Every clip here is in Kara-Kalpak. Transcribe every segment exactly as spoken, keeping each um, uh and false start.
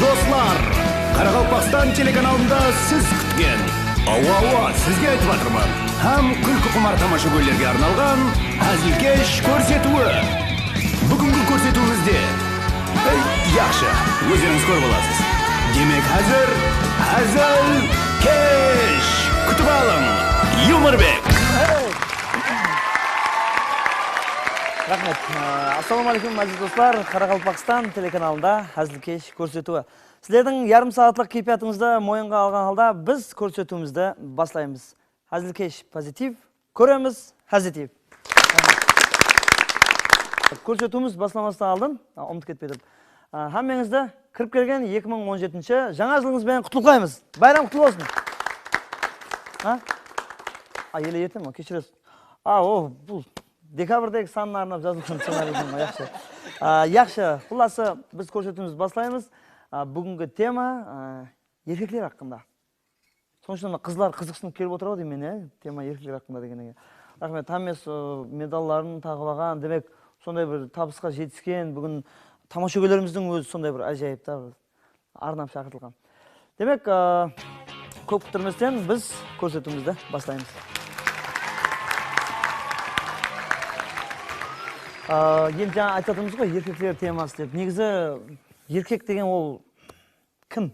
Doslar, Qaraqalpaqstan telekanalında siz kútken, awa, awa, sizge aytıp atırman, hám kúlkiqumar tamashagóylerge arnalǵan házilkesh kórsetiwi. Búgingi kórsetiwimizde, ey, yaqshı, ózlerińiz kórip alasız. Demek, házir házilkesh. Kútip alıń, Yumorbek. Raxmet. Assalawma áleykum, áziz doslar. Qaraqalpaqstan telekanalında házilkesh kórsetiwi. Sizlerdiń yarım saatlıq keypiyatıńızdı moyınǵa alǵan halda biz kórsetiwimizdi baslaymız. Házilkesh pozitiv, kóremiz házitiv. Kórsetiwimiz baslamastan aldın, a, umıtıp ketpey turıp. A, hámmeńizdi kirip kelgen eki mıń on jetinshi jańa jılıńız benen qutlıqlaymız. Bayram qutlı bolsın. Ha? A, ele erte me? Keshiresiz. A, o, bul dekabrdaǵı sanına arnap jazılǵan scenariy eken ǵoy, yaqshı. A, yaqshı. Qullası, biz kórsetiwimizdi baslaymız. A, búgingi tema, a, erkekler haqqında. Sonıń ushın qızlar qızıqsınıp kelip otır-aw deymen, ya, tema erkekler haqqında degenine. Raxmet, hámmesi, ı, medalların taǵıp alǵan, demek, sonday bir tabısqa jetisken, búgin tamashagóylerimizdiń ózi sonday bir ájayıp ta, bir arnap shaqırtılǵan. Demek, ı, kóp kúttirmesten biz kórsetiwimizdi baslaymız. I, endi jańa aytıp atırmız ǵoy, erkekler teması dep. Negizi erkek degen ol kim?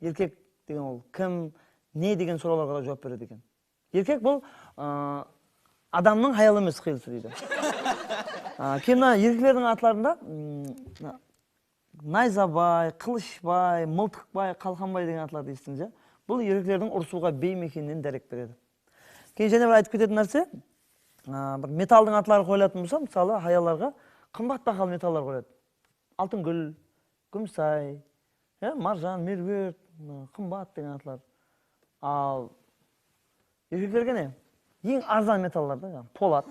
Erkek degen ol kim, ne degen sorawlarǵa da juwap beredi eken. Erkek bul, ı, adamnıń hayalı emes qıylısı deydi. I, keyin mına erkeklerdiń atlarında, ım, mına Nayzabay, Qılıshbay, Mıltıqbay, Qalqanbay degen atlardı esitińiz, ya. Bul erkeklerdiń urısıwǵa beyim ekeninen dárek beredi. Keyin jáne bir aytıp ketetin nárse, ı, bir metaldıń atları qoyılatuǵın bolsa, mısalı, hayallarǵa qımbat bahalı metallar qoyıladı. Altıngúl, gúmsay, ya, marjan, merwert, mına, qımbat degen atlar. Al, erkeklerge ne? Eń arzan metallar da, yaǵnıy, polat,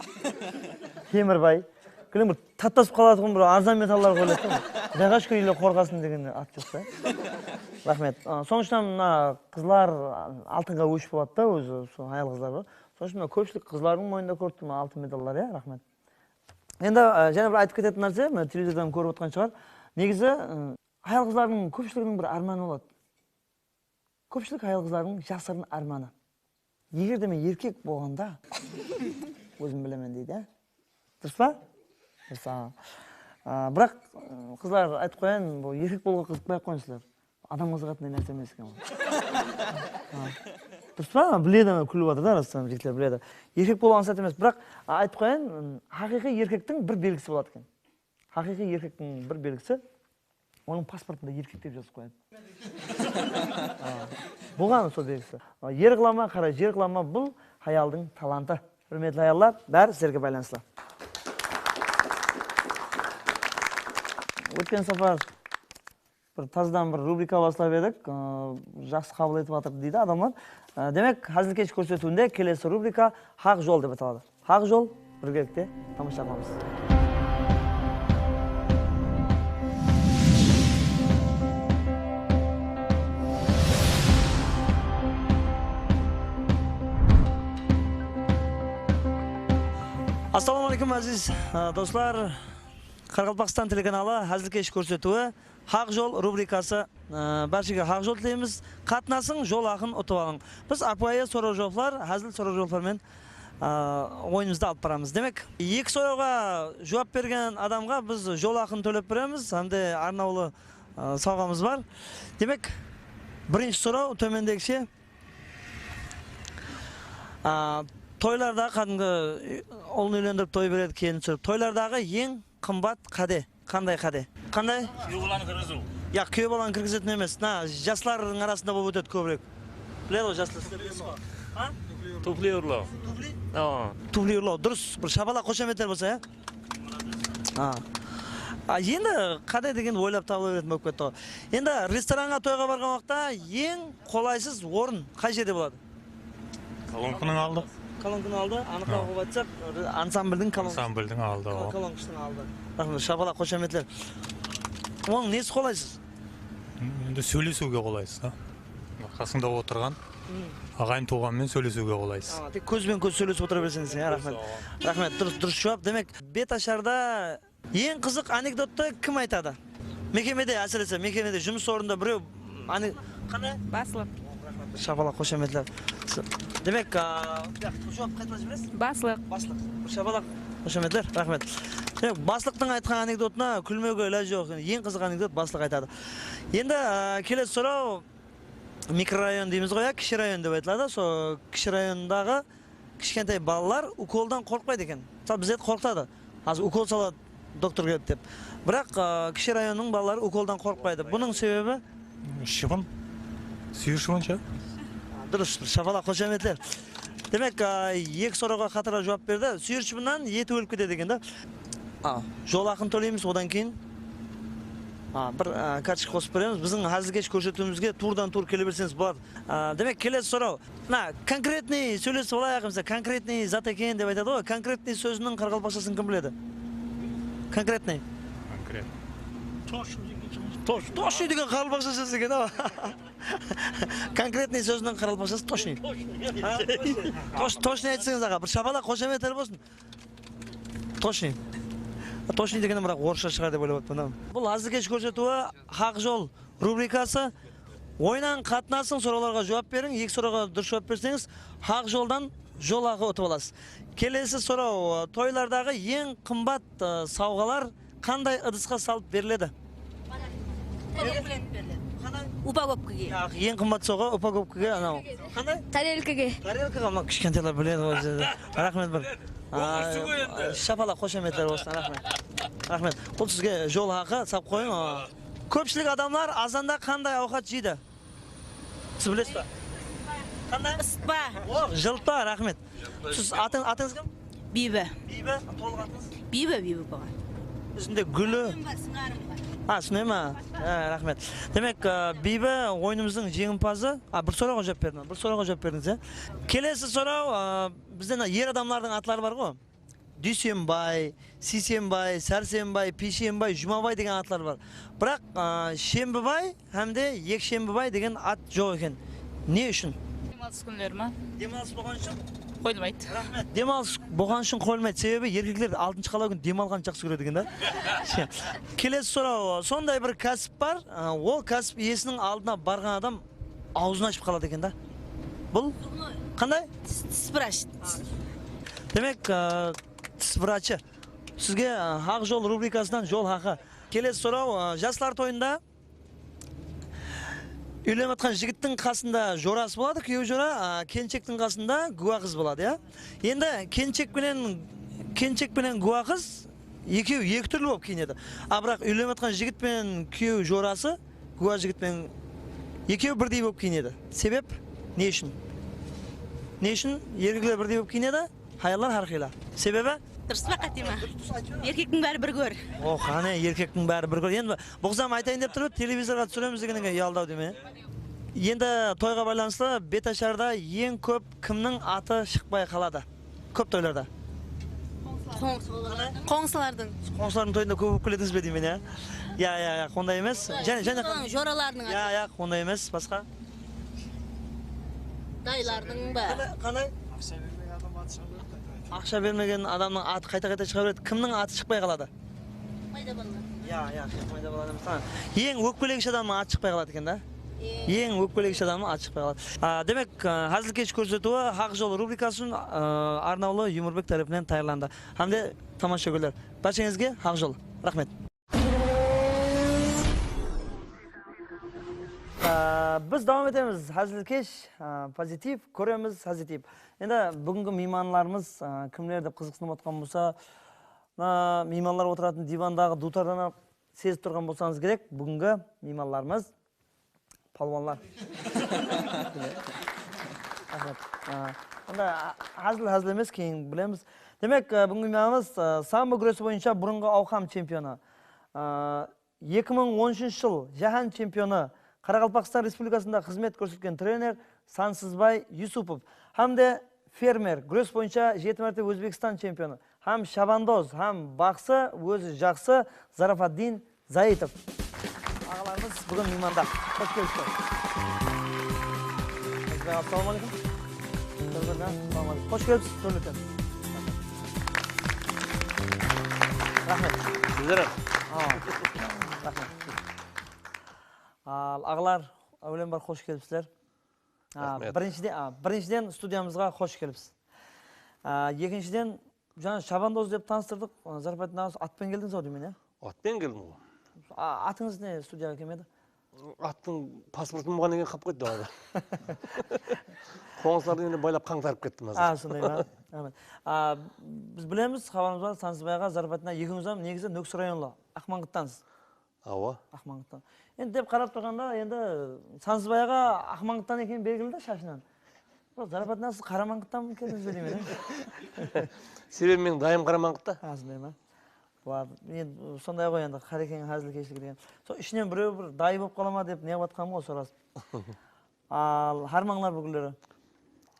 temirbay. Gúlem bir tattasıp qalatuǵın bir arzan metallar qoyıladı da. Qudayǵa shúkir, ele qorqasın degen at joq ta. Raxmet. A, sonıń ushın mına qızlar altınǵa ósh boladı da, ózi, sol hayal-qızlar bar. Sonıń ushın mına kópshilik qızlardıń moynında kórip turman altın medallar, ya, raxmet. Endi, e, jáne bir aytıp ketetin nárse, mına televizordan kórip otqan shıǵar. Negizi, e, hayal-qızlardıń kópshiliginiń bir ármanı boladı. Kópshilik hayal-qızlardıń jasırın ármanı. Eger de men erkek bolǵanda, ózim bilemen deydi, ya. Durıs pa? Durıs, a. A, biraq, e, qızlar, aytıp qoyayın, bul erkek bolıwǵa qızıqpay-aq qoyıń sizler. Adam qızıǵatınday nárse emes eken ol. A. Durıs pa? Biledi, ana, kúlip atır da, rastan jigitler biledi. Erkek bolıw ańsat emes, biraq, a, aytıp qoyayın, ım, haqıyqıy erkektiń bir belgisi boladı eken. Haqıyqıy erkektiń bir belgisi, onıń pasportında erkek dep jazıp qoyadı. A, bolǵan sol belgisi. A, er qıla ma, qara, jer qıla ma, bul hayaldıń talantı. Húrmetli hayallar, bári sizlerge baylanıslı. Ótken sapar bir tazadan bir rubrika baslap edik. Aa, jaqsı qabıl etip atır deydi adamlar. Aa, demek, Házilkesh kórsetiwinde kelesi rubrika Haq jol dep ataladı. Haq jol, birgelikte tamasha qılamız. Assalawma aleykum, áziz, aa, doslar. Qaraqalpaqstan telekanalı Házilkesh kórsetiwi. Haq jol rubrikası, ı, bárshege haq jol tileymiz. Qatnasıń, jol haqın utıp alıń. Biz ápiwayı soraw-juwaplar, házil soraw-juwaplar menen, ı, oyınımızdı alıp baramız. Demek, eki sorawǵa juwap bergen adamǵa biz jol haqın tólep beremiz, hám de arnawlı, ı, sawǵamız bar. Demek, birinshi soraw tómendegishe. A, toylarda qádimgi, e, ulın úylendirip toy beredi, kelin túsirip. Toylardaǵı eń qımbat qáde. Qanday qáde? Qanday? Kúyew balanı kirgiziw. Ya, kúyew balanı kirgizetin emes. Mına, jaslardıń arasında bolıp ótedi kóbirek. Biledi ǵoy jaslar. Ha? Tufli urlaw. Tufli? Awa. Tufli urlaw. Durıs. Bir shapalaq xoshametler bolsa, ya? A. A, endi qáde degen oylap tabıla beretin bolıp ketti ǵoy. Endi restoranǵa, toyǵa barǵan waqıtta eń qolaysız orın qay jerde boladı? Kolonkanıń aldı. Kolonkanıń aldı, anıqlap aytsaq, ansambldiń kolon-, ansambldiń aldı, awa. Kolonkanıń aldı. Raxmet, shapalaq, xoshametler. Onıń nesi qolaysız? Endi sóylesiwge qolaysız da. Qasıńda otırǵan aǵayin-tuwǵan menen sóylesiwge qolaysız. A, tek kózben-kóz sóylesip otıra berseń deseń, ya, raxmet. Raxmet, durıs, durıs juwap. Demek, bet asharda eń qızıq anekdottı kim aytadı? Mekemede, ásirese, mekemede, jumıs ornında birew, ani, qanday? Baslıq. Shapalaq, xoshametler. Demek, a, juwap qaytalap jiberesiz? Baslıq. Baslıq. Bir shapalaq, xoshametler, raxmet. Demek, baslıqtıń aytqan anekdotına kúlmewge ilaj joq. Eń qızıq anekdot baslıq aytadı. Endi, a, kelesi soraw, mikrorayon deymiz ǵoy, ya, kishi rayon dep aytıladı. Sol kishi rayondaǵı kishkentay balalar ukoldan qorqpaydı eken. Mısalı, bizlerdi qorqıtadı. Házir ukol saladı doktor kelip dep. Biraq, a, kishi rayonnıń balaları ukoldan qorqpaydı. Bunıń sebebi? Shıbın. Súyir shıbın sha. Durıs, bir shapalaq, xoshametler. Demek, a, eki sorawǵa qatarlap juwap berdi. Súyir shıbınnan eti ólip ketedi eken da. A, jol haqın tóleymiz, odan keyin, a, bir, a, kartochka qosıp beremiz. Biziń házilkesh kórsetiwimizge tuwrıdan-tuwrı kele berseńiz boladı. A, demek, kelesi soraw. Mına, konkretnıy sóylesip alayıq, mısal, konkretnıy zat eken dep aytadı ǵoy. Konkretnıy sóziniń qaraqalpaqshasın kim biledi? Konkretnıy. Konkret. Tosh-, tosh-, toshnıy degen qaraqalpaqsha sóz eken-aw. Konkretnıy sóziniń qaraqalpaqshası toshnıy. Toshnıy. Ha, tosh-, toshnıy aytsańız, aǵa, bir shapalaq, xoshametler bolsın. Toshnıy. Toshnıy degeni, biraq, orıssha shıǵar dep oylap atırman. Bul házilkesh kórsetiwi Haq jol rubrikası. Oynan, qatnasıń, sorawlarǵa juwap beriń. Eki sorawǵa durıs juwap berseńiz, Haq joldan jol haqı utıp alasız. Kelesi soraw, toylardaǵı eń qımbat, ı, sawǵalar qanday ıdısqa salıp beriledi? Upagovkaǵa. Yaq, eń qımbat sawǵa upagovkaǵa, anaw. Qanday? Tarelkaǵa. Tarelkaǵa, mına kishkentaylar biledi ǵoy. Raxmet bir. Aa, shapalaq, xoshametler bolsın, raxmet. Raxmet. Bul sizge jol haqı, sap qoyıń. Aa. Kópshilik adamlar azanda qanday awqat jeydi? Siz bilesiz ba? Qanday? Isıtpa. O, jılıtpa, raxmet. Siz atıń-, atıńız kim? Biybi. Biybi, tolıq atıńız? Biybi, Biybi bolǵan. Ústinde gúli. Bar, sıńarım bar. Ha, sonday ma? Ha, raxmet. Demek, a, Biybi oyınımızdıń jeńimpazı. A, bir sorawǵa juwap berdim. Bir sorawǵa juwap berdińiz, ya. Kelesi soraw, a, bizde mına er adamlardıń atları bar ǵoy. Dúysenbay, Siysenbay, Sársenbay, Piyshenbay, Jumabay degen atlar bar. Biraq, a, Shembibay hám de Ekshembibay degen at joq eken. Ne ushın? Dem alıs kúnleri ma? Dem alıs bolǵanı ushın? Qoyılmaydı. Raxmet. Dem alıs bolǵanı ushın qoyılmaydı. Sebebi erkekler altınshı qalaw kúni dem alǵandı jaqsı kóredi eken da. Kelesi soraw, sonday bir kásip bar. A, ol kásip iyesiniń aldına barǵan adam awzın ashıp qaladı eken da. Bul qanday? Tis, tis vrach. Demek, a, tis vrachı. Sizge, a, Haq jol rubrikasınan jol haqı. Kelesi soraw, a, jaslar toyında úylenip atqan jigittiń qasında jorası boladı, kúyew jora, a, kelinshektiń qasında gúwa qız boladı, ya. Endi kelinshek penen, kelinshek penen gúwa qız ekewi eki túrli bolıp kiyinedi. A, biraq úylenip atqan jigit penen kúyew jorası, gúwa jigit penen ekewi birdey bolıp kiyinedi. Sebep ne ushın? Ne ushın erkekler birdey bolıp kiyinedi? Hayallar hár qıylı. Sebebi? Durıs pa, qáte ma? Erkektiń bári bir kór. O, qáne, erkektiń bári bir kór. Endi bul qız hám aytayın dep turıp, televizorǵa túsiremiz degennen keyin uyaldı-aw deme. Endi toyǵa baylanıslı, bet asharda eń kóp kimniń atı shıqpay qaladı? Kóp toylarda. Qońsılardıń. Qońsılardıń toyında kóp bolıp keledińiz be deymen, ya? Ya, ya, ya, onday emes. Jáne, jáne. Joralardıń atı. Ya, ya, onday emes, basqa. Dayılardıń ba? Qanday, qanday? Aqsha bermegen adam atı shıǵa beredi. Aqsha bermegen adamnıń atı qayta-qayta shıǵa beredi. Kimniń atı shıqpay qaladı? Mayda balalar. Ya, ya, mayda balalar emes. Ha. Eń ókpelegich adamnıń atı shıqpay qaladı eken da. Eń ókpelegich adamnıń atı shıqpay qaladı. A, demek, a, házilkesh kórsetiwi Haq jol rubrikası ushın, a, arnawlı Yumorbek tárepinen tayarlandı. Hám de tamashagóyler, bársheńizge Haq jol. Raxmet. Á, biz dawam etemiz. Házilkesh, á, pozitiv, kóremiz, pozitiv. Endi búgingi miymanlarımız, á, kimler dep qızıqsınıp otırǵan bolsa, mına miymanlar otıratuǵın divandaǵı duwtardan-aq sezip turǵan bolsańız kerek, búgingi miymanlarımız Palwanlar. Raxmet. A, bunday házil-házil emes, keyin bilemiz. Demek, a, búgingi miymanımız, a, sambo gúresi boyınsha burınǵı awqam chempionı. A, eki mıń on úshinshi jıl jáhán chempionı, Qaraqalpaqstan Respublikasında xızmet kórsetken trener Sansızbay Yusupov hám de fermer, gúres boyınsha jeti márte Ózbekstan chempionı, hám shabandoz, hám baqsı, ózi jaqsı Zarafaddin Zaitov. Aǵalarımız búgin miymanda. Xosh kelipsiz. Assalamu aleykum. Bir-birine assalamu aleykum. Xosh kelipsiz, húrmetli. Raxmet. Sizler hám. Awa. Raxmet. Al, aǵalar, áwelem bar, xosh kelipsizler. A, Raxmet. Birinshiden, a, birinshiden studiyamızǵa xosh kelipsiz. A, ekinshiden, jańa Shabandoz dep tanıstırdıq, a, Zarpatdin aǵa, atpen keldińiz-aw deymen, ya? Atpen keldim ǵoy. A, atıńız ne, studiyaǵa kelmedi? Attıń pasportı bolmaǵannan keyin qalıp ketti aǵada. Qońsılardı endi baylap qańtarıp kettim házir. A, sonday ma? Raxmet. A, biz bilemiz, xabarımız bar, Sansızbay aǵa, Zarpatdin aǵa, ekewińiz hám negizi Nókis rayonlı, Aqmańǵıttanız. Awa. Aqmańǵıttan. Endi dep qarap turǵanda, endi Sansızbay aǵa Aqmańǵıttan ekeni belgili da, shashınan. Biraq Zarpatdin aǵa, siz Qaramańǵıttan keldińiz be deymen, e? Sebebi meniń dayım Qaramańǵıtta. A, sonday ma? Ладно. Endi sonday ǵoy, endi, Qarekeń házilkeshlik degen. Sol ishinen birew bir dayı bolıp qala ma dep ne qılıp atqanım ǵoy, sorasın. Al, hármanlar búginleri.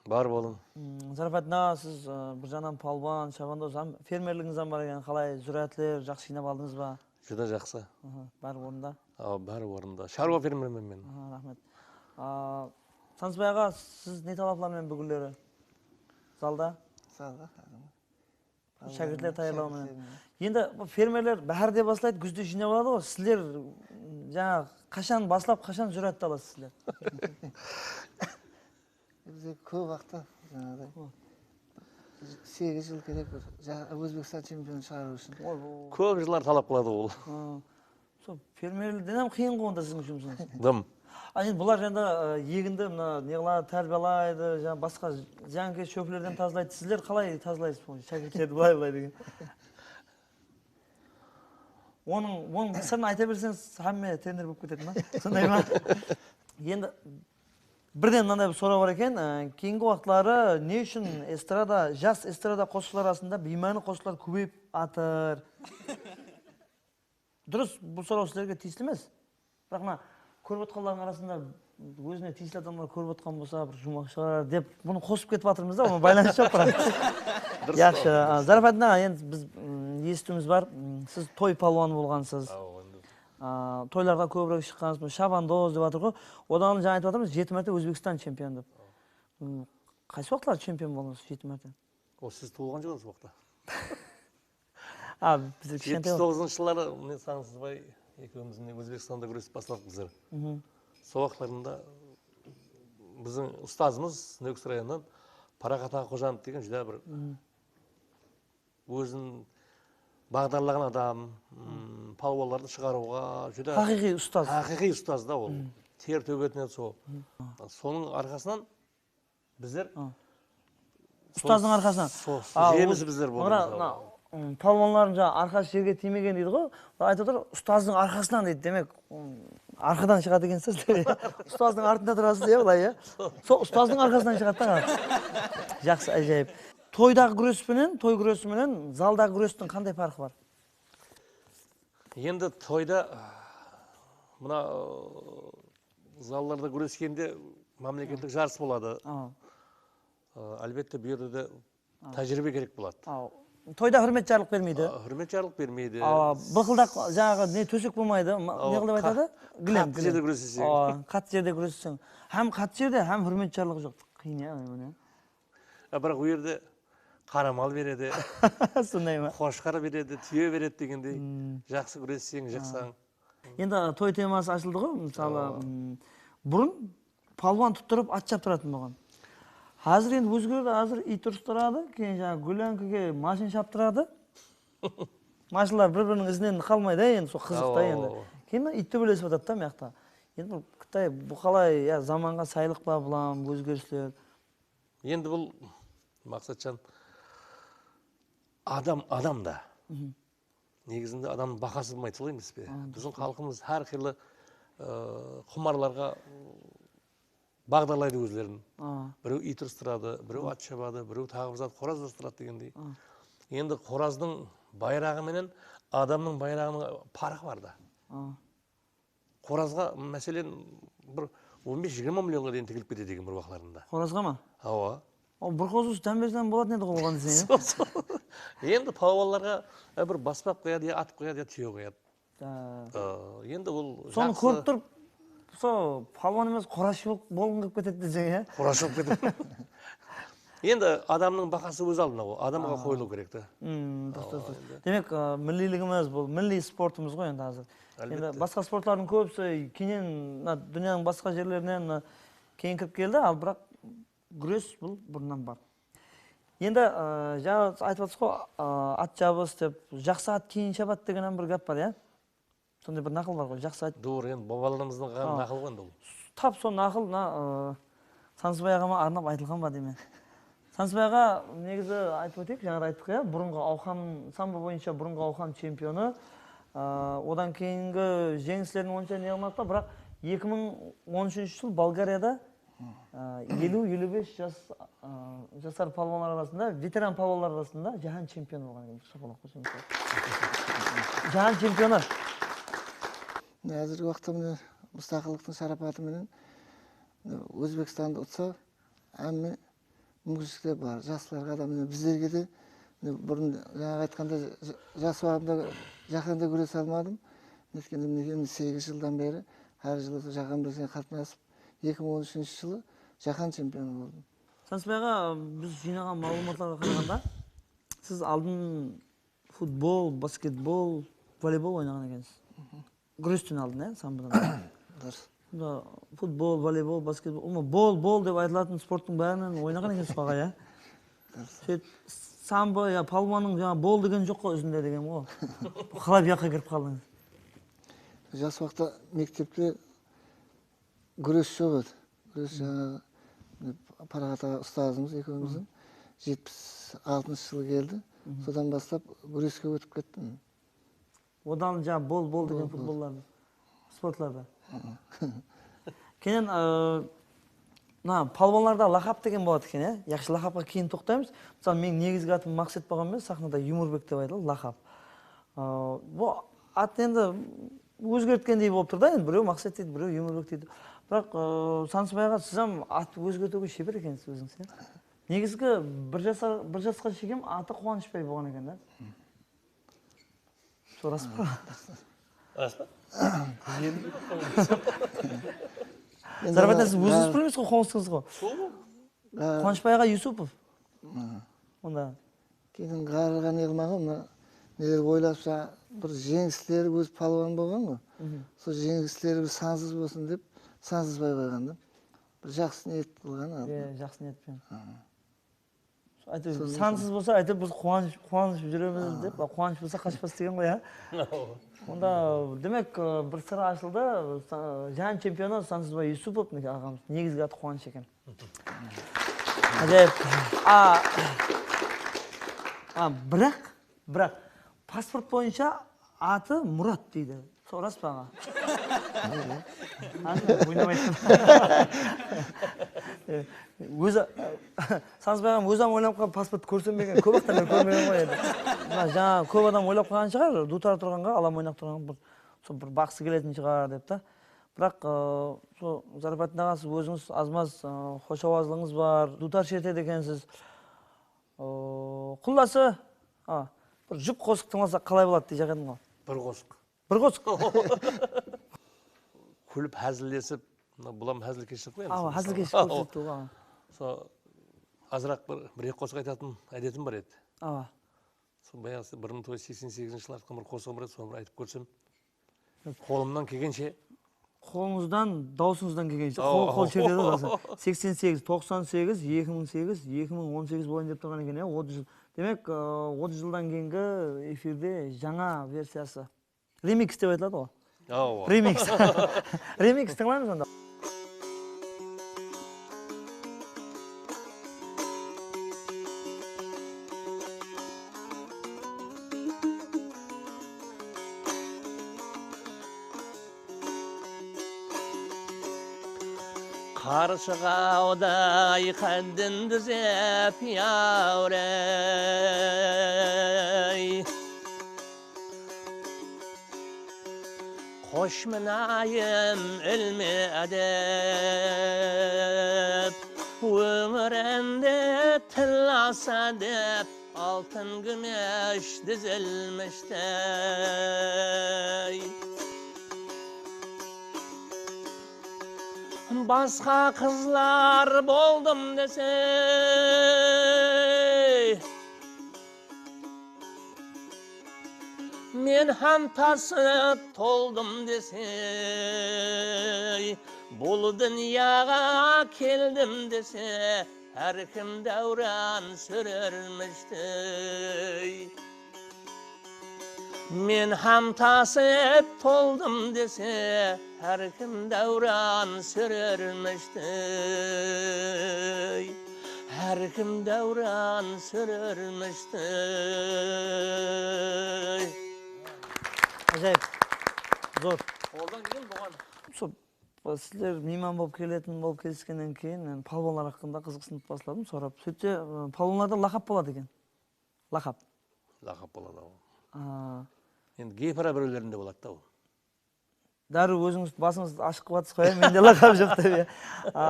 Bar bolıń. Mm, Zarpatdin aǵa, siz, ı, bir jaǵınan palwan, shabandoz, hám fermerligińiz hám bar eken. Qalay, zúráátler jaqsı jıynap aldıńız ba? Júdá jaqsı. Aha, bári orında. Awa, bári orında. Sharwa fermermen men. Aha, raxmet. A, Sansızbay aǵa, siz ne talaplar menen búginleri? Zalda? Zalda, kádimgi. Shákirtler tayarlaw menen. Endi bu fermerler báhárde baslaydı, gúzde jıynap aladı ǵoy. Sizler, m, jańa qashan baslap, qashan zúráátti alasız sizler? Bizge kóp waqıtta, jańaǵıday, segiz jıl kerek bir ja-, Ózbekstan chempionın shıǵarıw ushın. Kóp jıllar talap qıladı ol. Sol fermerlerden hám qıyın ǵoy onda siziń jumısıńız. Dım. A, endi bular janda, e, egindi mına ne qıladı, tárbiyalaydı, jańa basqa zıyankesh shóplerden tazalaydı. Sizler qalay tazalaysız bunı? Shákirtlerdi bılay-bılay degen. Onıń, onıń sırın ayta berseńiz, hámme trener bolıp ketedi ma? Sonday ma? Endi birden mınanday bir soraw bar eken. E, keyingi waqıtları ne ushın estrada, jas estrada qosıqshılar arasında biymáni qosıqlar kóbeyip atır? Durıs, bul soraw sizlerge tiyisli emes. Biraq mına kórip otqanlardıń arasında ózine tiyisli adamlar kórip otqan bolsa, bir juwmaq shıǵarar dep, bunı qosıp ketip atırmız da, oǵan baylanıs joq, biraq. Durıs. Yaqshı. A, Zarpatdin aǵa, endi biz, mm, esitiwimiz bar. Mm, siz toy palwanı bolǵansız. Awa, endi. A, toylarǵa kóbirek shıqqansız, mına shabandoz dep atır ǵoy. Odan aldın jańa aytıp atırmız, jeti márte Ózbekstan chempionı dep. Mm, qaysı waqıtları chempion boldıńız jeti márte? O, siz tuwılǵan joqsız o waqıtta. A, bizler kishkentay. Jetpis toǵızınshı jılları mine Sansızbay ekewimiz mine Ózbekstanda gúresip basladıq bizler. Sol waqıtlarında biziń ustazımız Nókis rayonınan Paraqat aǵa Xojanov degen júdá bir ózin baǵdarlaǵan adam, m, palwanlardı shıǵarıwǵa júdá haqıyqıy ustaz. Haqıyqıy ustaz da ol. Ter tógetinen sol. Sonıń arqasınan bizler ustazdıń arqasınan. Sol, sol, jemisi bizler boldıq. Mına, mına, ım, palwanlardıń jańa arqası jerge tiymegen deydi ǵoy. Bular aytıp atır, ustazdıń arqasınan deydi. Demek, ım, arqadan shıǵadı ekensizler. Ustazdıń artında turasız, ya, bılay, ya. Sol ustazdıń arqasınan shıǵadı da. Jaqsı, ájayıp. Toydaǵı gúres penen, toy gúresi menen zaldaǵı gúrestiń qanday parqı bar? Endi toyda, mına, ıı, zallarda gúreskende mámleketlik jarıs boladı. I, álbette, bul jerde de tájiriybe kerek boladı. Toyda húrmet jarlıq bermeydi. A, húrmet jarlıq bermeydi. Bılqıldaq, jańaǵı ne, tósek bolmaydı, ne qıl dep aytadı? Gilem, qattı jerde gúreseseń. Qattı jerde gúreseseń. Hám qattı jerde, hám húrmet jarlıq joq. Qıyın, ya, mine. A, biraq o jerde qara mal beredi. Sonday ma? Qoshqar beredi, túye beredi degendey. Jaqsı gúresseń, jıqsań. Endi toy teması ashıldı ǵoy, mısalı, ım, burın palwan tuttırıp at shaptıratın bolǵan. Házir endi ózgerdi, házir iyt urıstıradı, keyin jańa gúlyankige mashina shaptıradı. Mashinalar bir-biriniń izinen qalmaydı, endi sol qızıq ta endi. Keyin mına iyt tóbelesip atadı da mıyaqta. Endi bul Qıtay, bul qalay, ya, zamanǵa saylıq pa, bulam ózgerisler? Endi bul, Maqsatjan, adam, adam da. Negizinde adamnıń bahası bolmaydı, solay emes pe? Biziń xalqımız hár qıylı, ıı, qumarlarǵa, ıı, baǵdarlaydı ózlerin. Birew iyt urıstıradı, birew at shabadı, birew taǵı bir zat, qoraz urıstıradı degendey. Endi qorazdıń bayraǵı menen adamnıń bayraǵınıń parqı bar da. Qorazǵa, máselen, bir on bes jigirma millionǵa deyin tigilip ketedi eken bir waqıtlarında. Qorazǵa ma? Awa. O, bir qosıqshı dán berse boladı edi ǵoy oǵan deseń, ya? Sol, sol. Endi palwanlarǵa, e, bir basbaq qoyadı, ya at qoyadı, ya túye qoyadı. Endi ol sonı kórip turıp, sol palwan emes, qorazshı bolıp bolǵıń kelip ketedi deseń, ya? Qorazshı bolıp ketedi. Endi adamnıń bahası óz aldına ǵoy, adamǵa qoyılıw kerek ta. Hmm, durıs, durıs, durıs. Demek, ı, milliyligimiz bul, milliy sportımız ǵoy endi házir. Endi basqa sportlardıń kóbisi keyninen mına dúnyanıń basqa jerlerinen, ı, keyin kirip keldi, al biraq gúres bul burınnan bar. Endi, ı, jańa aytıp atırsız ǵoy, ı, at jabıs dep, jaqsı at keyin shabadı degen hám bir gáp bar, ya? Sonday bir naqıl bar ǵoy, jaqsı ayt. Dur, endi babalarımızdıń naqılı ǵoy endi ol. Tap sol naqıl mına, ı, Sansızbay aǵama arnap aytılǵan ba deymen. Sansızbay aǵa, negizi aytıp óteyik, jańada ayttıq ya, burınǵı Awqam, sambo boyınsha burınǵı Awqam chempionı. I, odan keyingi jeńislerin onsha ne qılmadıq ta, biraq eki mıń on úshinshi jıl Bolgariyada Á, eliw, eliw bes jas, á, jasar palwanlar arasında, veteran palwanlar arasında jáhán chempionı bolǵan eken. Shapalaq qoysańız. Jáhán chempionı. Mine, házirgi waqıtta mine mustaqıllıqtıń sharapatı menen mine Ózbekstandı utsa, hámme múmkinshilikler bar. Jaslarǵa da, mine bizlerge de, mine burın jańa aytqanda, ja-, jas waqtımda jáhánde gúrese almadım. Netkende mine endi segiz jıldan beri hár jılı jáhán belseneline qatnasıp, eki mıń on úshinshi jılı jáhán chempionı boldım. Sansızbay aǵa, biz jıynaǵan maǵlıwmatlarǵa qaraǵanda, siz aldın futbol, basketbol, voleybol oynaǵan ekensiz. Gúresten aldın, ya, sambodan. Durıs. Bunda futbol, voleybol, basketbol, ulıwma bol, bol dep aytılatın sporttıń bárinen oynaǵan ekensiz aǵa, ya. Durıs. Sóytip sambo, ya, palwannıń jańa bol degeni joq ǵoy, izinde degen ǵoy. Qalay buyaqqa kirip qaldıńız? Jas waqıtta mektepte gúres joq edi. Gúres jańaǵı Paraxat aǵa ustazımız ekewimizdiń jetpis altınshı jılı keldi. Sodan baslap gúreske ótip kettim. Odan jańa bol, bol degen futbollardı, sportlarda. Keyin, ı, mına palwanlarda laqap degen boladı eken, ya? Yaqshı, laqapqa keyin toqtaymız. Mısalı, meniń negizgi atım Maqset bolǵan menen saxnada Yumorbek dep aytıladı, laqap. Aa, bul at endi ózgertkendey bolıp tur da, endi birew Maqset deydi, birew Yumorbek deydi. Biraq, ıı, Sansızbay aǵa, siz hám at ózgertiwge sheber ekensiz ózińiz, ya? Negizgi bir jasqa, bir jasqa shekem atı Quwanıshbay bolǵan eken da. Sol ras pa? Ras pa? Zarbatdan siz ózińiz bilmeysiz ǵoy, qońsıńız ǵoy. Quwanıshbay aǵa Yusupov. Onda Keyin ǵarrıǵa ne qılmaǵan, mına neler oylap, bir jeńisleri ózi palwan bolǵan ǵoy. Sol jeńisleri bir sansız bolsın dep Sansızbay qoyǵan da. Bir jaqsı niyet qılǵan aldın. Iya, jaqsı niyet penen. Áytewir sansız bolsa, áytewir biz quwanısh, quwanıshıp júremiz dep, quwanısh bolsa qashpas degen ǵoy, ya. Onda, demek, bir sır ashıldı. Jáhán chempioni Sansızbay Yusupov, minekey, aǵamız. Negizgi atı Quwanısh eken. Ájayıp. A, a, biraq, biraq pasport boyınsha atı Murat deydi. Sol ras pa, aǵa? Oynamay. Ózi, Sansızbay aǵam ózi hám oylap qaldı, pasport kórsenbegen, kóp waqıttan beri kórmegen ǵoy endi. Mına jańa kóp adam oylap qalǵan shıǵar, duwtar turǵanǵa, alam oynap turǵanǵa bir, sol bir baqsı keletin shıǵar dep ta. Biraq, ıı, sol Zaripatdin aǵa, siz ózińiz az-maz, ıı, xosh awazlıǵıńız bar, duwtar shertedi ekensiz. Iı, qullası, a, bir jup qosıq tıńlasaq qalay boladı deyjaq edim ǵoy. Bir qosıq. Bir qosıq. Kúlip, házillesip, mına bul hám házilkeshlik ǵoy endi. Awa, házilkeshlik kórsetip tur ǵoy. Sol azıraq bir, bir-eki qosıq aytatın ádetim bar edi. Awa. Sol bayaǵısı bir mıń toǵız júz seksen segizinshi jılı atqan bir qosıǵım bar edi, sonı bir aytıp kórsem. Qolımnan kelgenshe. Qolıńızdan, dawısıńızdan kelgenshe. Qol, qol shertedi ǵoy. Seksen segiz, toqsan segiz, eki mıń segiz, eki mıń on segiz bolayın dep turǵan eken, ya, otız jıl. Demek, ıı, otız jıldan keyingi efirde jańa versiyası. Remix dep aytıladı ǵoy. Awa. Remix. Remix tıńlaymız onda. Qarshıǵawday qáddin dúzep, yáwrey. Xosh, minayım, ilmi ádep, ómirinde tillasa dep, altın gúmesh dizilmishtey. Basqa qızlar boldım dese, men hám tasıp toldım dese, bul dúnyaǵa keldim dese, hár kim dáwran súrermishtey. Men hám tasıp toldım dese, hár kim dáwran súrermishtey. Hár kim dáwran súrermishtey. Ájayıp. Zor. Qoldan kelgen buǵan. Sol, sizler miyman bolıp keletin bolıp keliskennen keyin, men palwanlar haqqında qızıqsınıp basladım, sorap. Sóytse, ı, palwanlarda laqap boladı eken. Laqap. Laqap boladı ǵoy. A. Endi geypara birewlerinde boladı da ol. Dárriw ózińiz basıńızdı ashıp qılıp atırsız ǵoy, ya, mende laqap joq dep, ya. A,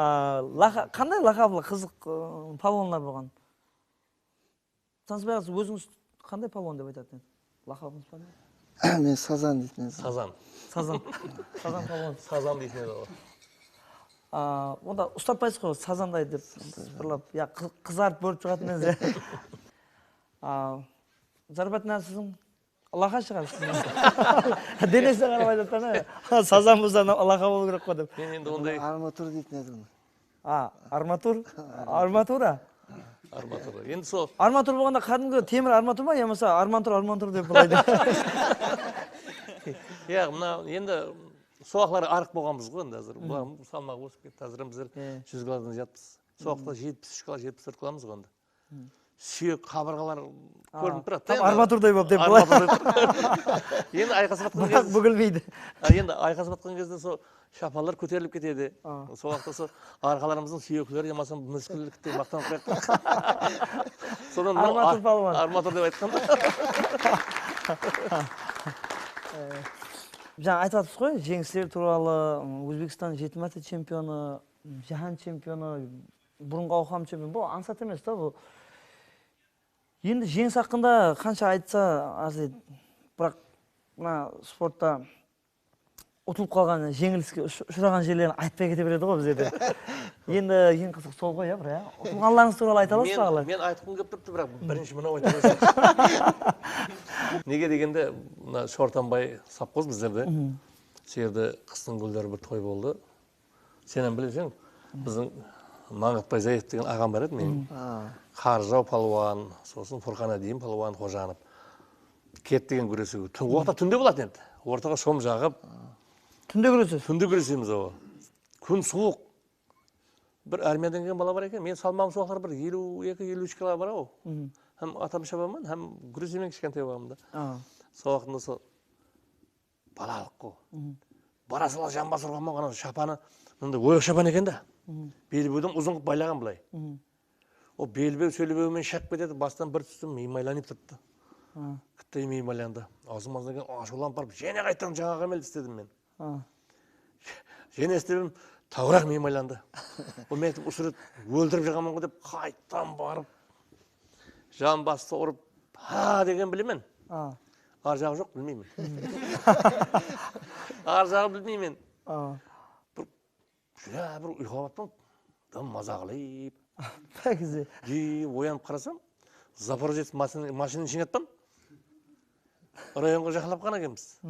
laqa-, qanday laqaplı qızıq, ı, palwanlar bolǵan? Tansıbay aǵa, siz ózińiz qanday palwan dep aytatın edińiz? Laqabıńız bar ma? Men Sazan deytin edim. Sazan. Sazan. Sazan palwan. Sazan deytin edi ol. A, onda uslatpaysız ǵoy, sazanday dep sıpırlap, ya, qı-, qızarıp bólip shıǵatın edińiz. A, Zarbatnaz, siziń ılaqa shıǵar. Denesine qarap aytıp atqan, sazan bolsa, ılaqa bolıw kerek ǵoy dep. Men endi onday. Armatur deytin edim. A, armatur? Armatura? Armatura. Endi sol. Armatur bolǵanda qádimgi temir armatur ma, yamasa armantur, armantur dep bılay dep. Ya, mına endi sol waqıtları arıq bolǵanbız ǵoy endi házir. Bular salmaǵı ósip ketti. Házir bizler júz kilodan jatpız. Sol waqıtta jetpis úsh kilo, jetpis tórt kilomız ǵoy endi. Súyek, qabırǵalar kórinip turadı da endi. Armaturday bolıp dep bılay. Armaturday turıp. Endi ayqasıp atqan. Biraq búgilmeydi. A, endi ayqasıp atqan gezde sol shapanlar kóterilip ketedi. A. Sol waqıtta sol arqalarımızdıń súyekleri yamasa múskillikte maqtanıp qoyadı. Sodan mınaw armatur palwan. Armatur dep aytqan. Jańa aytıp atırmız ǵoy, jeńisler tuwralı, Ózbekstan jeti márte chempionı, jáhán chempionı, burınǵı awqam chempion. Bul ańsat emes ta bul. Endi jeńis haqqında qansha aytsa arzıydı. Biraq mına sportta utılıp qalǵan, jeńiliske ush-, ushıraǵan jerlerin aytpay kete beredi ǵoy bizlerde. Endi eń qızıqı sol ǵoy, ya, biraq, ya. Utılǵanlarıńız tuwralı ayta alasız ba, aǵalar? Men aytqım kelip turıptı, biraq birinshi mınaw ayta bersin. Nege degende, mına Shortanbay sovxoz bizlerde. Sol jerde Qıstıń gúlleri bir toy boldı. Sen hám bileseń, biziń Mańǵıtbay Zayev degen aǵam bar edi meniń. Qarıjaw palwan, sosın Furqan Adiym palwan, Xojanov. Ket degen gúresiwge. Tún, orta túnde bolatın edi. Ortaǵa shom jaǵıp. Túnde gúresesiz? Túnde gúresemiz, awa. Kún suwıq. Bir armiyadan kelgen bala bar eken. Men salmaǵım sol waqıtlar bir eliw eki, eliw úsh kilo bar-aw. Hám atam shabaman, hám gúresemen kishkentay waqtımda. Sol waqtımda sol Balalıq ǵo. Bara sala janbas urǵan ǵana shapanı, mınday oyoq shapan eken da. Belbewden uzın qılıp baylaǵan bılay. Ol belbew sóylebewmen shayıp ketedi, bastan bir tústim miyim aylanıp turıptı. Kittey miyim aylandı. Awzım azdan keyin ashıwlanıp barıp, jáne qaytadan jańaǵı ámeldi istedim men. Jáne istedim, tawıraq miyim aylandı. Ol men ayttım, usı ret óltirip jıǵaman ǵo dep, qaytadan barıp, janbastı urıp, ha degen bilemen. Ar jaǵı joq, bilmeymen. Ar jaǵı bilmeymen. Bir, júdá bir uyqılap atpan, dım maza qılıp. Pákize. Dep oyanıp qarasam, Zaporojets mashin-, mashinanıń ishine atpan. Rayonǵa jaqınlap qalǵan ekenbiz.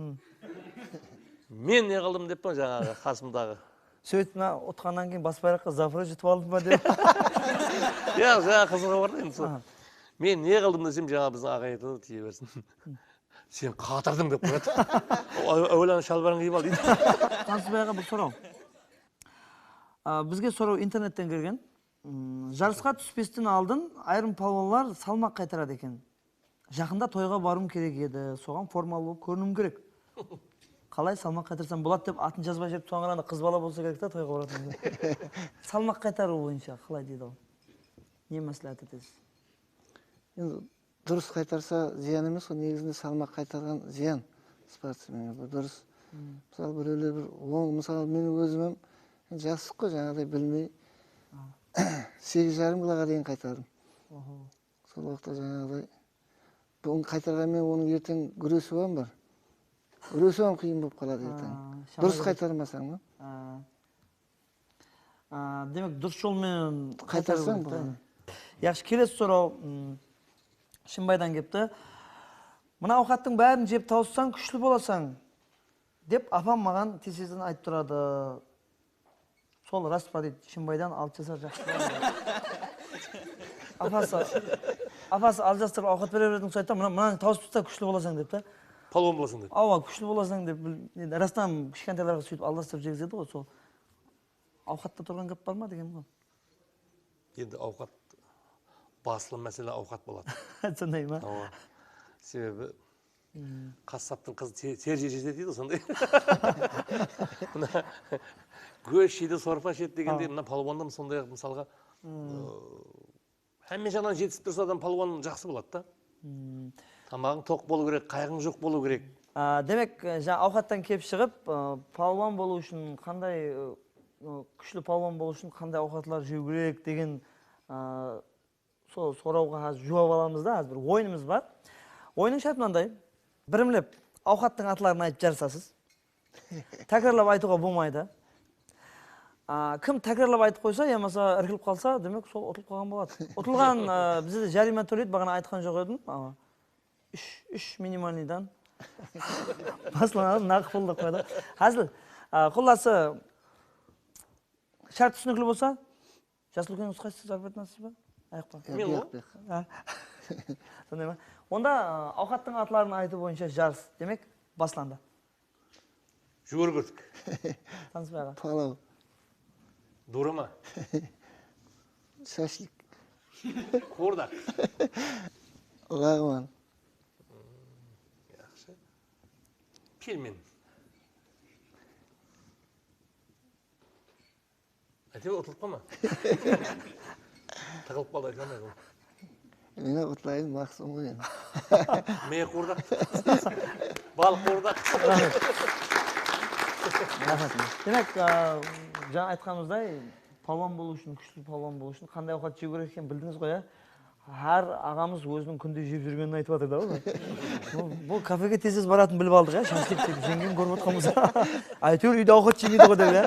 Men ne qıldım deppan, jańaǵı qasımdaǵı. Sóytip, mına utqannan keyin bas bayraqqa Zaporojye utıp aldım ba dep. Yaq, jańa qızıǵı bar da endi sol. Men ne qıldım desem, jańa biziń aǵay aytadı, tiye bersin. Sen qatırdıń dep qoyadı. Áwel ana shalbarıńdı kiyip al deydi. Tansızbay aǵa, bir soraw. A, bizge soraw internetten kelgen. Jarısqa túspesten aldın ayırım palwanlar salmaq qaytaradı eken. Jaqında toyǵa barıwım kerek edi, soǵan formalı bolıp kóriniwim kerek. Qalay salmaq qaytarsam boladı dep atın jazbay júrip, soǵan qaraganda qız bala bolsa kerek ta toyǵa baratın. Salmaq qaytarıw boyınsha qalay deydi ol? Ne másláhát etesiz? Endi durıs qaytarsa zıyan emes ǵoy, negizinde salmaq qaytarǵan zıyan sportsmenge, bu durıs. Mısalı, birewler bir oń, mısalı, men ózim hám jası ǵoy, jańaǵıday bilmey segiz jarım kiloǵa deyin qaytardım. Sol waqıtta jańaǵıday, búgin qaytarǵan menen onıń erteń gúresiwi hám bar. Gúresiw hám qıyın bolıp qaladı erteń. Durıs qaytarmasań da. A, demek, durıs jol menen qaytarıw kerek ta. Yaqshı, kelesi soraw, m, Shımbaydan kepti. Mına awqattıń bárin jep tawıssań, kúshli bolasań, dep apam maǵan tez-tezden aytıp turadı. Sol ras pa deydi, Shımbaydan altı jasar jaqsı bala. Apası, apası aldastırıp awqat bere beredi, soydı da, mına, mınanı tawıs tasta kúshli bolasań dep ta. Palwan bolasań dep. Awa, kúshli bolasań dep, bil-, endi rastan kishkentaylarǵa sóytip aldastırıp jegizedi ǵoy, sol. Awqatta turǵan gáp bar ma degen ǵoy. Endi awqat, baslı másele awqat boladı. Sonday ma? Awa. Sebebi qassaptıń qızı te-, ter jese deydi, sonday. Mına gósh jeydi, sorpa ishedi degendey, mına palwanda sonday-aq, mısalǵa, ıı, hámme jaǵınan jetisip tursa, adam palwan jaqsı boladı da. Tamaǵıń toq bolıw kerek, qayǵıń joq bolıw kerek. A, demek, e, jańa awqattan kelip shıǵıp, e, palwan bolıw ushın qanday, e, e, kúshli palwan bolıw ushın qanday awqatlar jew kerek degen, a, sol sorawǵa házir juwap alamız da, házir bir oyınımız bar. Oyınnıń shárti mınanday. Birimlep awqattıń atların aytıp jarısasız. Tákirarlap aytıwǵa bolmaydı. A, kim tákirarlap aytıp qoysa yamasa irkilip qalsa, demek, sol utılıp qalǵan boladı. Utılǵan, a, bizde járiyma tóleydi, baǵana aytqan joq edim. A, úsh, úsh minimalnıydan baslanadı, naqıp pul dep qoydı. Házil, a, qullası, shárt túsinikli bolsa, jas úlkenińiz qaysısı, Zarbatnazsız ba? Ayaq pa? Men ǵoy. Sonday ma? Onda, a, awqattıń atların aytıw boyınsha jarıs, demek, baslandı. Júgir kórtik. Tanıspay aǵa. Palaw. Durama. Shashlik. Quwırdaq. Laǵman. Yaqshı. Pelmen. Áytewir, utılıp qalma. Tıǵılıp qaldı, ayta almaydı ol. Men utlayın, maqsım ǵoy endi. Mey quwırdaq. Balıq quwırdaq. Raxmet. Demek, a, jańa aytqanımızday, palwan bolıw ushın, kúshli palwan bolıw ushın qanday awqat jew kerek ekenin bildińiz ǵoy, ya? Hár aǵamız óziniń kúnde jep júrgenin aytıp atır da, ol. Bul, bul kafege tez-tez baratın bilip aldıq, ya, shashlik jep, jeńgen kórip otqanbız. Áytewir, úyde awqat jemeydi ǵoy dep, ya.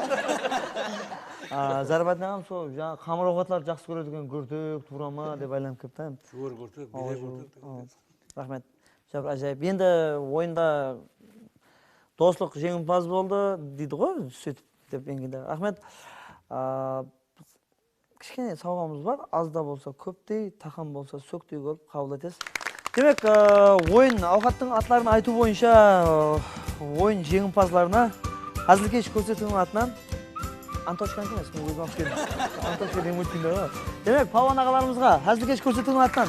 A, Zarbatnaz aǵam sol jańa qamır awqatlardı jaqsı kóredi eken, gúrtik, tuwrama dep aylanıp kepti. Júgir gúrtik, biyde gúrtik. Raxmet. Jabir ájayıp. Endi oyında doslıq jeńimpaz boldı, deydi ǵoy, sóytip dep engende. Raxmet. A, Kishkene sawǵamız bar, az da bolsa kóptey, taqam bolsa sóktey kórip qabıl etesiz. Demek, e, oyın, awqattıń atların aytıw boyınsha, e, oyın jeńimpazlarına Házilkesh kórsetiwiniń atınan Antoshkaniki emes, men ózim alıp keldim. Antoshka degen multfilmde bar. Demek, palwan aǵalarımızǵa Házilkesh kórsetiwiniń atınan.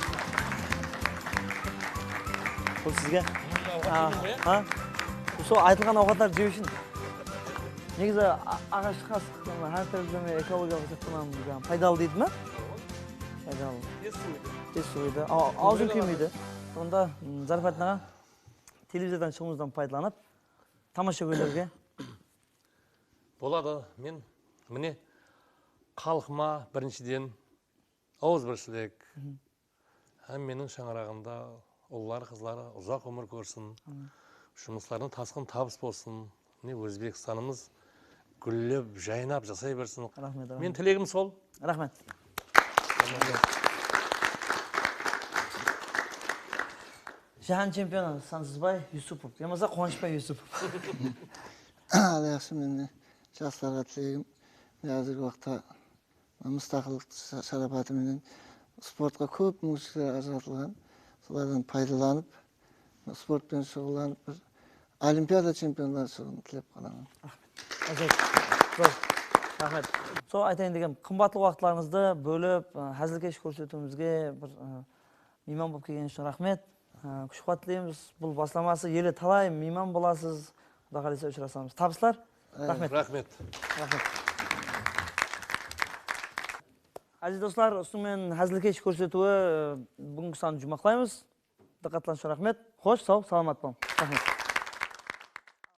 Bul sizge. A, ha? Sol aytılǵan awqatlardı jew ushın. Negizi a-, aǵash qasıq, hár túrleme ekologiyalıq jaqtan hám paydalı deydi ma? Paydalı. Tez suwıydı. Tez suwıydı. A-, awzıń kúymeydi. Sonda, m, Zaripatdin aǵa, televizordan shıǵıwımızdan paydalanıp, tamashagóylerge. Boladı. Men, mine, xalqıma birinshiden awızbirshilik, hámmeniń shańaraǵında ulları, qızları uzaq ómir kórsin. Jumıslarına tasqın tabıs bolsın. Mine, Ózbekstanımız gúllep, jaynap, jasay bersin. Raxmet, raxmet. Men tilegim sol. Raxmet. Jáhán chempionı Sansızbay Yusupov, yamasa Quwanıshbay Yusupov. Al, yaqshı, men de jaslarǵa tilegim, mine, házirgi waqıtta mustaqıllıq sha-, sharapatı menen sportqa kóp múmkinshilikler ajıratılǵan. Solardan paydalanıp, sport penen shuǵıllanıp, bir olimpiada chempionları shıǵıwın tilep qalaman. Raxmet. Ajaib. Zor. Raxmet. Sol aytayın degenim, qımbatlı waqıtlarıńızdı bólip, ı, házilkesh kórsetiwimizge bir, ı, miyman bolıp kelgenińiz ushın raxmet. Aa, kúsh-quwat tileymiz. Bul baslaması ele talay miyman bolasız. Quda qálese ushırasamız. Tabıslar. Raxmet. Raxmet. Raxmet. Áziz doslar, usınıń menen házilkesh kórsetiwi, e, búgingi sandı juwmaqlaymız. Dıqqatlarıńız ushın raxmet. Xosh, saw, salamat bolıń. Raxmet.